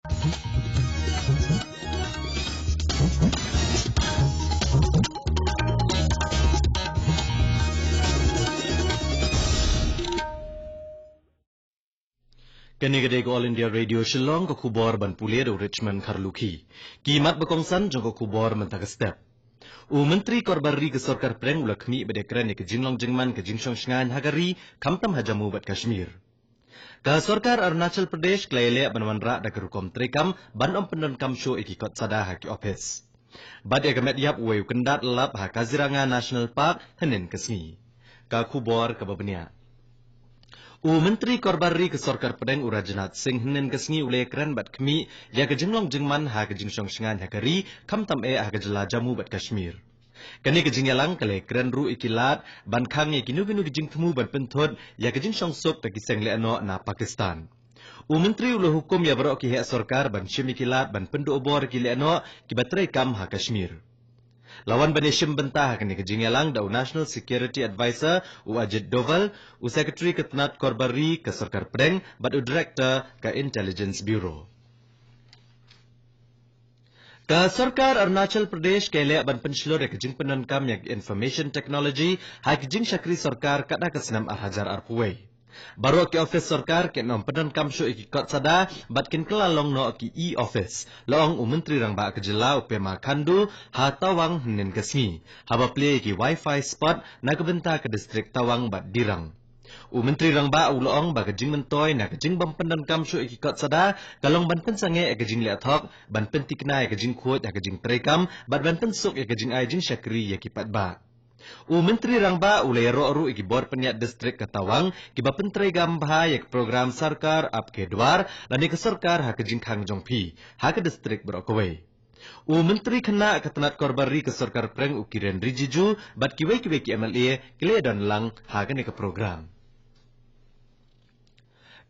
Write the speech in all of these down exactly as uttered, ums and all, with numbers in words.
Kane ka dei ka All India Radio Shillong, ka khubor ban pule da u Richmond Kharlukhi. Ki mat ba kongsan jong ka khubor mynta ka step. U Myntri Korbar Ri ka Sorkar Pdeng u la khmih bad ïakren ïa ka jinglong jingman ka jingshong shngaiñ ha ka ri, khamtam ha Jammu bad Kashmir. Ka Sorkar Arunachal Pradesh ka la ïaleh ban wanrah da ka rukom treikam ban ym pyndonkam shuh ïa ki kot sada ha ki ophis. Bad ïa ka met ïap uwei u kyndat la lap ha Kaziranga National Park hynnin ka sngi. Ka khubor kaba bniah. U Myntri Korbar Ri ka Sorkar Pdeng u Rajnath Singh hynnin ka sngi u la ïakren bad khmih ïa ka jinglong jingman ha ka jingshong shngaiñ ha ka ri, khamtam eh ha ka jylla Jammu bad Kashmir. Kane ka jingïalang ka la ïakren ruh ïa ki lad ban khang ïa kino kino ki jingthmu ban pynthut ïa ka jingshong suk da ki seng lehnoh na Pakistan. U Myntri u la hukum ïa baroh ki heh sorkar ban shim ïa ki lad ban pynduh bor ïa ki lehnoh kiba treikam ha Kashmir. La wan ban ïashim bynta ha kane ka jingïalang da u National Security Advisor u Ajit Doval, u Secretary ka tnat Korbar Ri ka Sorkar Pdeng bad u Director ka Intelligence Bureau. Ka Sorkar Arunachal Pradesh ka ïaleh ban pynshlur ïa ka jingpyndonkam ïa ka Information Technology ha ki jingshakri sorkar katba ka snem ar hajar arphew wei. Baroh ki ophis sorkar kin ym pyndonkam shuh ïa ki kot sada bad kin kylla long noh ki e-office, la ong u Myntri Rangbah ka jylla u Pema Khandu ha Tawang hynnin ka sngi, haba plie ïa ki Wi-Fi spot na ka bynta ka distrik Tawang bad Dirrang. U Myntri Rangbah u la ong ba ka jingmyntoi na ka jingbym pyndonkam shuh ïa ki kot sada ka long ban pynsangeh ïa ka jingleh thok, ban pynthikna ïa ka jingkhuid ha ka jingtreikam bad ban pynsuk ïa ka jingai jingshakri ïa ki paidbah. U Myntri Rangbah u la ïaroh ruh ïa ki bor pynïaid distrik ka Tawang kiba pyntreikam bha ïa ka program Sarkar Aapke Dwar lane ka sorkar ha ka jingkhang jong phi ha ka distrik baroh kawei. U Myntri Khynnah ka tnat Korbar Ri ka Sorkar Pdeng u Kiren Rijiju bad kiwei kiwei ki M L A ki la ïadon lang ha kane ka program.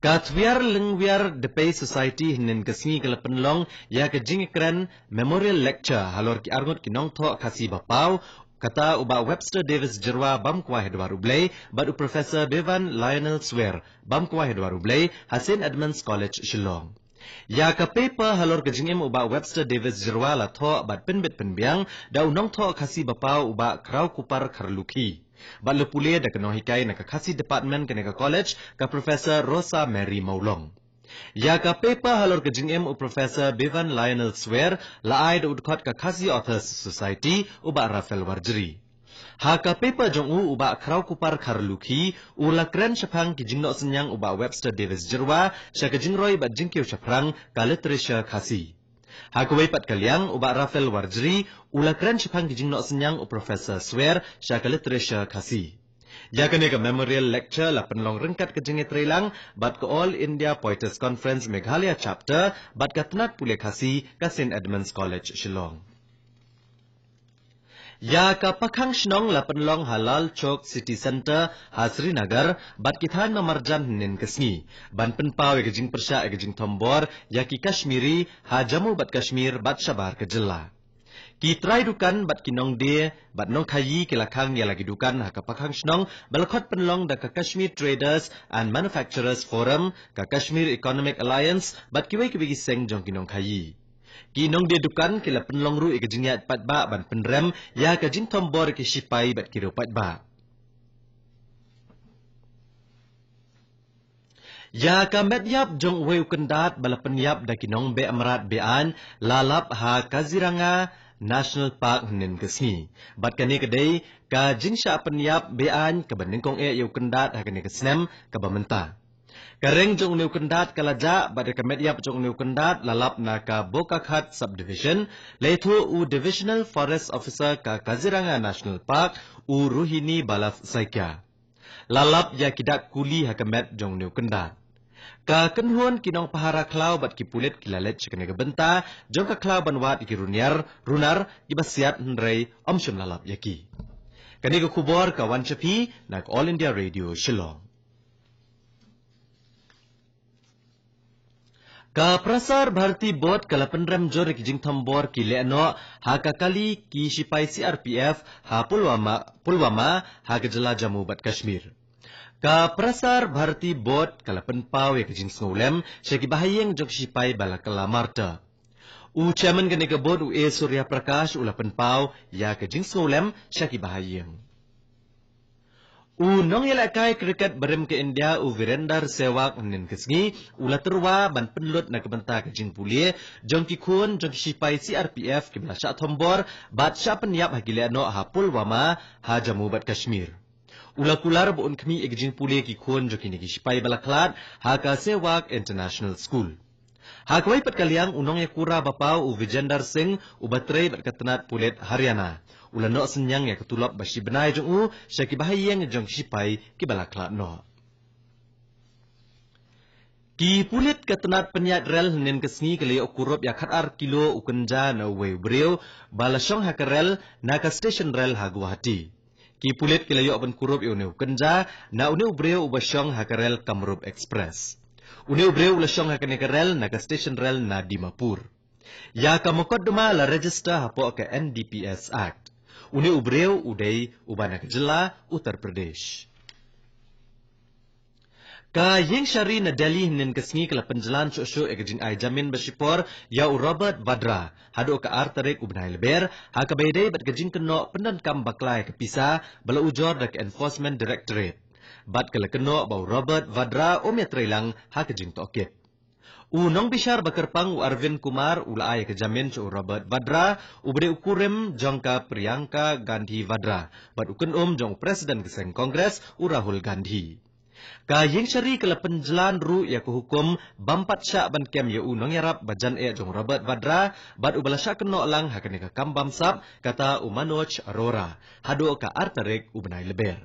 Ka Thwiar Lyngwiar Dpei Society hynnin ka sngi ka la pynlong ïa ka jingïakren Memorial Lecture halor ki arngut ki nongthoh Khasi ba paw, kata u Bah Webster Davis Jyrwa bam kwai ha Dwar U Blei bad u Professor Bevan Lionel Swer bam kwai ha Dwar U Blei ha Saint Edmund's College Shillong. Ïa ka paper halor ka jingim u Bah Webster Davis Jyrwa la thoh bad pynbit pynbiang da u nongthoh Khasi ba paw u Bah Khrawkupar Kharlukhi. Bad la pule da ka nonghikai na ka Khasi Department kane ka college, ka Professor Rosa Mary Mawlong. Ïa ka paper halor ka jingim u Professor Bevan Lionel Swer la ai da u dkhot ka Khasi Authors Society u Bah Raphael Warjri. Ha ka paper jong u, u Bah Khrawkupar Kharlukhi u la kren shaphang ki jingnoh synñiang u Bah Webster Davis Jyrwa sha ka jingroi bad jingkiew shaphrang ka literature Khasi. Ha kawei pat ka liang, u Bah Raphael Warjri u la kren shaphang ki jingnoh synñiang u Professor Swer sha ka literature Khasi. Ïa kane ka Memorial Lecture la pynlong ryngkat ka jingïatreilang bad ka All India Poeters Conference Meghalaya Chapter bad ka tnat pule Khasi ka Saint Edmund's College Shillong. Ïa ka pakhang shnong la pynlong ha Lal Chowk City Centre ha Srinagar bad ki thaiñ marjan hynnin ka sngi ban pynpaw ïa ka jingpyrshah ïa ka jingthombor ïa ki Kashmiri ha Jammu bad Kashmir bad shabar ka jylla. Ki trai dukan bad ki nongdie bad nongkhaïi ki la khang ïa la ki dukan ha ka pakhang shnong ba la khot pynlong da ka Kashmir Traders and Manufacturers Forum, ka Kashmir Economic Alliance bad kiwei kiwei ki seng jong ki nongkhaïi. Ki nongdie dukan ki la pynlong ruh ïa ka jingïaid paidbah ban pynrem ïa ka jingthombor ki shipai bad ki riew paidbah. Ïa ka met ïap jong uwei u kyndat ba la pynïap da ki nongbeh mrad be-aiñ la lap ha Kaziranga National Park hynnin ka sngi. Bad kane ka dei ka jingshah pynïap be-aiñ kaba nyngkong eh ïa u kyndat ha kane ka snem kaba mynta. Ka reng jong une u kyndat ka la jah bad ïa ka met ïap jong une u kyndat la lap na ka Bokakhat Subdivision, la ïathuh u Divisional Forest Officer ka Kaziranga National Park, u Rohini Balav Saikia. La lap ïa ki dak kuli ha ka met jong une u kyndat. Ka kynhun ki nongpahara khlaw bad ki pulit ki la leit sha kane ka bynta jong ka khlaw ban wad ïa ki runar, runar kiba siat hynrei ym shym la lap ïa ki. Kane ka khubor ka wan sha phi na ka All India Radio Shillong. Ka Prasar Bharati Board ka la pynrem jur ïa ki jingthombor ki lehnoh ha ka kali ki shipai C R P F ha Pulwama, Pulwama ha ka jylla Jammu bad Kashmir. Ka Prasar Bharati Board ka la pynpaw ïa ka jingsngewlem sha ki bahaïing jong ki shipai ba la kylla martyr. U chairman kane ka board, u A Surya Prakash, u la pynpaw ïa ka jingsngewlem sha ki bahaïing. U nongïalehkai cricket barim ka India, u Virender Sehwag, hynnin ka sngi u la tyrwa ban pynlut na ka bynta ka jingpule jong ki khun jong ki shipai C R P F kiba la shah thombor bad shah pynïap ha ki lehnoh ha Pulwama, ha Jammu bad Kashmir. U la kular ba un khmih ïa ka jingpule ki khun jong kine ki shipai ba la khlad ha ka Sehwag International School. Ha kawei pat ka liang, u nongïakura ba paw, u Vijender Singh, uba trei bad ka tnat pulit Haryana, u la noh synñiang ïa ka tulop ba shi bnai jong u sha ki bahaïing jong ki shipai kiba la khlad noh. Ki pulit ka tnat pynïaid rel hynnin ka sngi ki la ïoh kurup ïa khatar kilo u kynja na uwei u briew ba la shong ha ka rel na ka station rel ha Guwahati. Ki pulit ki la ïoh ban kurup ïa une u kynja na une u briew uba shong ha ka rel Kamrup Express. Une u briew u la shong ha kane ka rel na ka station rel na Dimapur. Ïa ka mukotduma la register hapoh ka N D P S Act. Une u briew u dei uba na ka jylla Uttar Pradesh. Ka ïing shari na Delhi hynnin ka sngi ka la pynjlan shuh shuh ïa ka jingai jamin ba shipor ïa u Robert Vadra haduh ka ar tarik u bnai Lber, ha kaba ïadei bad ka jingkynnoh pyndonkam bakla ïa ka pisa ba la ujor da ka Enforcement Directorate. Bad ka la kynnoh ba u Robert Vadra um ïatreilang ha ka jingtohkit. U nongbishar ba kyrpang, u Arvind Kumar, u la ai ïa ka jamin sha u Robert Vadra, uba dei u kurim jong ka Priyanka Gandhi Vadra bad u kynum jong u President ka seng Congress, u Rahul Gandhi. Ka ïing shari ka la pynjlan ruh ïa ka hukum bym pat shah ban kem ïa u nongïarap ba jan eh jong u Robert Vadra bad uba la shah kynnoh lang ha kane ka kam bamsap, kata u Manoj Arora, haduh ka ar tarik u bnai Lber.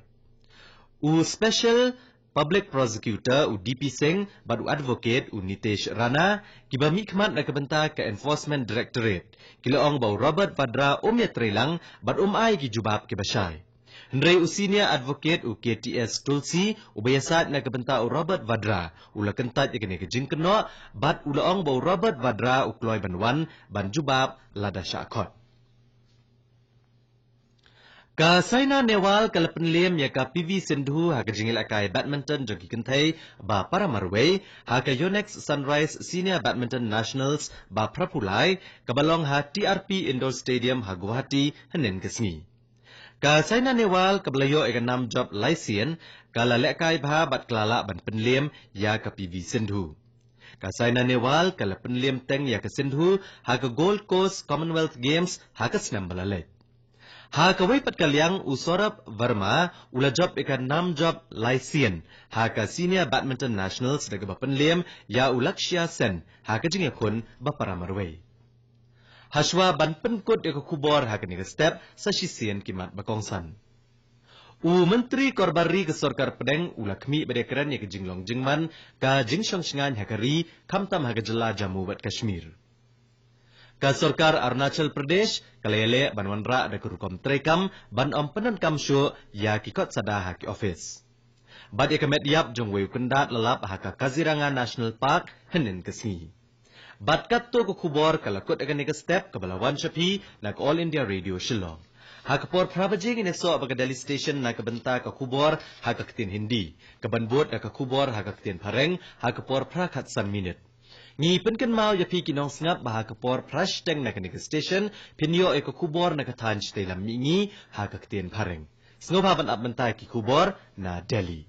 U Special Public Prosecutor, u D P Singh, bad u Advocate, u Nitesh Rana, kiba mihkhmat na ka bynta ka Enforcement Directorate, ki la ong ba u Robert Vadra um ïatreilang bad um ai ki jubab kiba shai. Hynrei u Senior Advocate, u K T S Tulsi, uba ïasaid na ka bynta u Robert Vadra, u la kyntait ïa kane ka jingkynnoh bad u la ong ba u Robert Vadra u kloi ban wan ban jubab lada shah khot. Ka Saina Nehwal ka la pynlem ïa ka P V Sindhu ha ka jingïalehkai badminton jong ki kynthei ba para marwei ha ka Yonex Sunrise Senior Badminton Nationals ba phra phew lai, kaba long ha T R P Indoor Stadium ha Guwahati hynnin ka sngi. Ka Saina Nehwal kaba la ïoh ïa ka nam jop laisien ka la lehkai bha bad ka la lah ban pynlem ïa ka P V Sindhu. Ka Saina Nehwal ka la pynlem teng ïa ka Sindhu ha ka Gold Coast Commonwealth Games ha ka snem ba la leit. Ha kawei pat ka liang, u Saurabh Verma u la jop ïa ka nam jop laisien ha ka Senior Badminton Nationals da kaba pynlem ïa u Lakshya Sen ha ka jingïakhun ba para marwei. Hashwa ban pynkut ïa ka khubor ha kane ka step, sa shisien ki mat ba kongsan. U Myntri Korbar Ri ka Sorkar Pdeng u la khmih bad ïakren ïa ka jinglong jingman ka jingshong shngaiñ ha ka ri, khamtam ha ka jylla Jammu bad Kashmir. Ka Sorkar Arunachal Pradesh ka la ïaleh ban wanrah da ka rukom treikam ban ym pyndonkam shuh ïa ki kot sada ha ki office. Bad ïa ka met ïap jong uwei u kyndat la lap ha ka Kaziranga National Park hynnin ka sngi. Bad katto ka khubor ka la kut ha kane ka step kaba la wan sha phi na ka All India Radio Shillong. Ha ka por phra baje ngin ïasoh bad ka Delhi Station na ka bynta ka khubor ha ka ktien Hindi, kaban bud da ka khubor ha ka ktien Phareng ha ka por phra khatsan minit. Ngi pynkynmaw ïa phi ki nongsngap ba ha ka por phra shiteng na kane ka station phin ïoh ïa ka khubor na ka thaiñ shatei lam mihngi ha ka ktien Phareng. Sngewbha ban ap mynta ïa ki khubor na Delhi.